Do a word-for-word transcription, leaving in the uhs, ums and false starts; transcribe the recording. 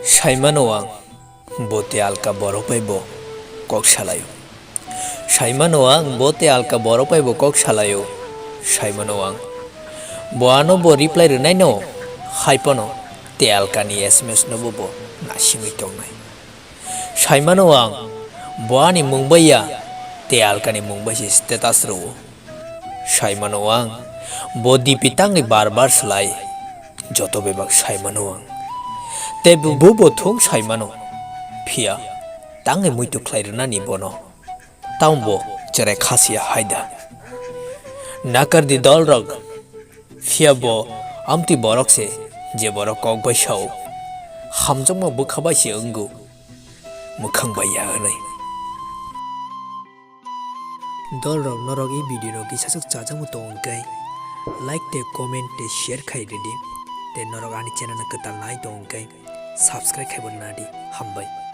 Saimano ang, bo tei alka borok bai bo kok salaio. Saimano ang, bo tei alka borok bai bo kok salaio. Saimano ang, bo ano bo reply rwnaino, haiphano tei alkani S M S no bo bo naisingwi tongnai. Saimano ang, bo ani mung bai ya, tei alkani mung bai se status rwo. Saimano ang, bo D P tangwi bar bar slai, joto bebak saimano ang. Tei bo bo thung saimano, phiya tangwi muitu khlai rwnani bono. Tambo cherai khasiya haida. Nakardi dolrok, phiya bo amtwi borok se, je borok kok bai sao, hamjakma bwkha bai se wngo, mwkhang bai ya hwnwi. Dolrok, norok e video no kisa swk chajakmung tong hwnkhe, like tei comment tei share khai rwdi. Tei norok ani channel no kwtal nai tong hwnkhe, subscribe khai bo nadi. Hambai.